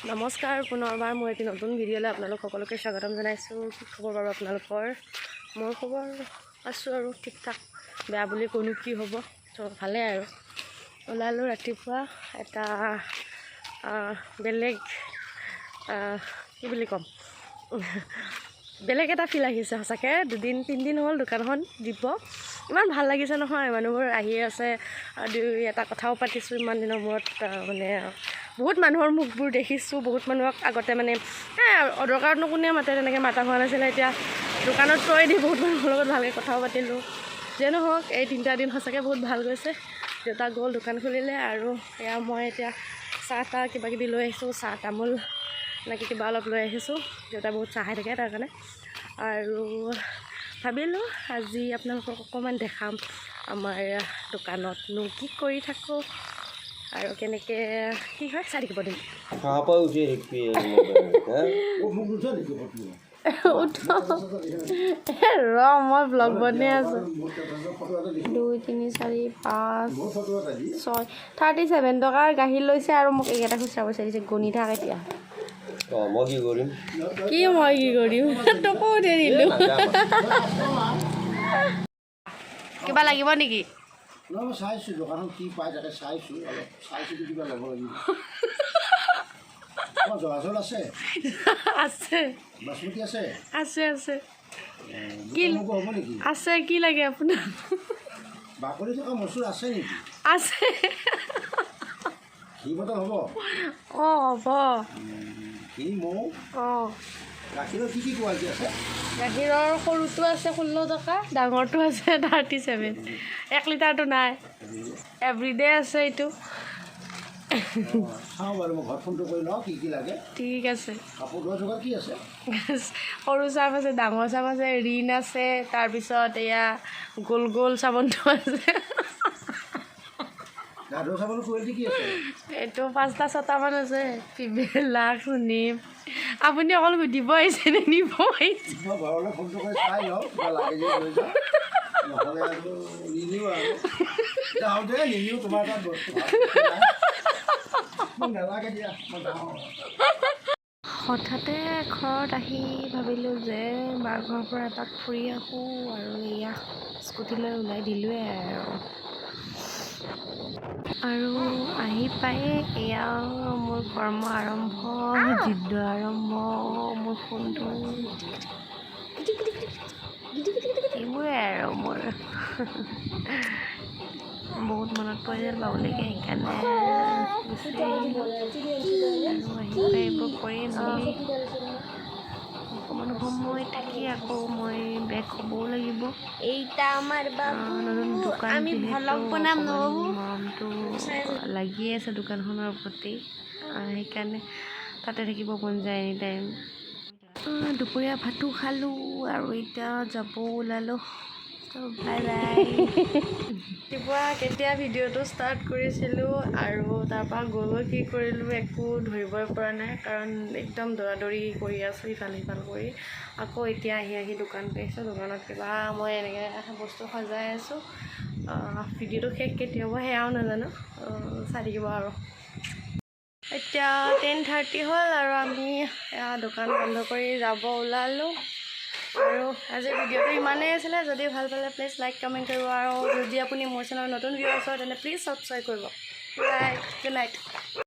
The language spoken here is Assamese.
নমস্কাৰ, পুনৰবাৰ মোৰ এটি নতুন ভিডিঅ'লৈ আপোনালোক সকলোকে স্বাগতম জনাইছোঁ। কি খবৰ বাৰু আপোনালোকৰ? মোৰ খবৰ আছোঁ আৰু ঠিক ঠাক, বেয়া বুলি কোনো কি হ'ব। ত' ভালেই আৰু। ওলালোঁ ৰাতিপুৱা এটা বেলেগ কি বুলি ক'ম, বেলেগ এটা ফিল আহিছে সঁচাকৈ। দুদিন তিনিদিন হ'ল দোকানখন দিব, ইমান ভাল লাগিছে নহয়। মানুহবোৰ আহি আছে, দুই এটা কথাও পাতিছোঁ ইমান দিনৰ মূৰত। মানে বহুত মানুহৰ মুখবোৰ দেখিছোঁ, বহুত মানুহক আগতে মানে অদৰকাৰতনো কোনে মাতে, তেনেকৈ মাতা হোৱা নাছিলে। এতিয়া দোকানত থৈ দি বহুত মানুহৰ লগত ভালকৈ কথাও পাতিলোঁ। যিয়ে নহওক, এই 3টা দিন সঁচাকৈ বহুত ভাল গৈছে। দেউতা গ'ল, দোকান খুলিলে আৰু এয়া মই এতিয়া চাহ তাহ কিবা কিবি লৈ আহিছোঁ, চাহ তামোল এনেকৈ কিবা অলপ লৈ আহিছোঁ। দেউতা বহুত চাহ খাই থাকে তাৰ কাৰণে। আৰু ভাবিলোঁ আজি আপোনালোকক অকণমান দেখাম আমাৰ দোকানতনো কি কৰি থাকোঁ আৰু কেনেকৈ কি হয়, চাই থাকিব দিম। সাপা উঠি শিকবি। ৰ, মই ব্লগ বনাই আছোঁ। 2, 3, 4, 5, 6, 37 টকাৰ গাখীৰ লৈছে আৰু মোক এইকেইটা খুচৰা পইচা দিছে। গণি থাক এতিয়া। অঁ, মই কি কৰিম? কি মই কি কৰিম? তোকো উঠাই দিলোঁ। কিবা লাগিব নেকি? মই চাইছোঁ দোকানখন কি পাই, তাকে চাইছোঁ অলপ, চাইছোঁ, কিবা ল'ব লাগিব। জহা চাউল আছে? আছে। বাচমতি আছে? আছে আছে। কি হ'ব নেকি? আছে। কি লাগে আপোনাক? বাকলি থকা মচুৰ আছে নেকি? আছে। ঘি বটল হ'ব? অঁ, হ'ব। ঘি, মৌ। অঁ। গাখীৰৰ কি কি কোৱালিটি আছে? গাখীৰৰ সৰুটো আছে 16 টকা, ডাঙৰটো আছে 37। 1 লিটাৰটো নাই। এভৰিডে আছে এইটো। চাওঁ বাৰু, মই ঘৰত ফোনটো কৰি লওঁ কি কি লাগে। ঠিক আছে। কাপোৰ ধোৱা যোগাৰ কি আছে? সৰু চাৰ্ফ আছে, ডাঙৰ চাৰ্ফ আছে, ৰিন আছে, তাৰপিছত এয়া গোল গোল চাবোনটো আছে। গা ধোৱা চাবোনৰ কোৱালিটি কি আছে? এইটো 5টা 6টামান আছে, ফিমেল, লাক্স, নিম। আপুনি অকল সুধিব আহিছে নে নিব আহিছে? মই ঘৰলৈ ফোনটো কৰি চাই লওঁ, কিবা লাগে যদি লৈ যাওঁ, নহ'লে আৰু নিনিওঁ। আৰু যাওঁ দে, নিনিওঁ তোমাৰ তাত বস্তু মোক নালাগে দিয়া, মই যাওঁ। হঠাতে ঘৰত আহি ভাবিলোঁ যে বাৰ ঘৰৰ পৰা এপাক ফুৰি আহোঁ আৰু এয়া স্কুটি লৈ ওলাই দিলোঁৱে আৰু। আৰু আহি পায়ে এয়া মোৰ কৰ্ম আৰম্ভ, যুদ্ধ আৰম্ভ, মোৰ ফোনটো, এইবোৰে আৰু। মোৰ বহুত মনত পৰিছিল বাবুলৈকে, সেইকাৰণে গুচি আহিলোঁ। আৰু আহি পাই এইবোৰ কৰি মেলি অকণমান সময় থাকি আকৌ মই বেক হ'বও লাগিব। এইটা আমার বাবু। নতুন দোকান আমি যিহেতু ভ্লগ বনাম ন বাবু। মৰমটো লাগিয়ে আছে দোকানখনৰ প্ৰতি, সেইকাৰণে তাতে থাকিব মন যায় এনি টাইম। দুপৰীয়া ভাতো খালোঁ আৰু এতিয়া যাব ওলালোঁ। Bye bye. ৰাতিপুৱা কেতিয়া ভিডিঅ'টো ষ্টাৰ্ট কৰিছিলোঁ আৰু তাৰপৰা গৈ গৈ কি কৰিলোঁ একো ধৰিবই পৰা নাই, কাৰণ একদম দৌৰা দৌৰি কৰি আছোঁ ইফাল সিফাল কৰি। আকৌ এতিয়া আহি আহি দোকান পাইছোঁ। দোকানত কিবা মই এনেকৈ বস্তু সজাই আছোঁ। ভিডিঅ'টো শেষ কেতিয়া হ'ব সেয়াও নাজানো, চাই থাকিব। আৰু এতিয়া 10:30 হ'ল আৰু আমি দোকান বন্ধ কৰি যাব ওলালোঁ। আৰু আজিৰ ভিডিঅ'টো ইমানেই আছিলে। যদি ভাল পালে প্লিজ লাইক, কমেণ্ট কৰিব আৰু যদি আপুনি মোৰ চেনেলৰ নতুন ভিউৱাৰ্ছ হয়, তেন্তে প্লিজ ছাবস্ক্ৰাইব কৰিব। Bye, good night.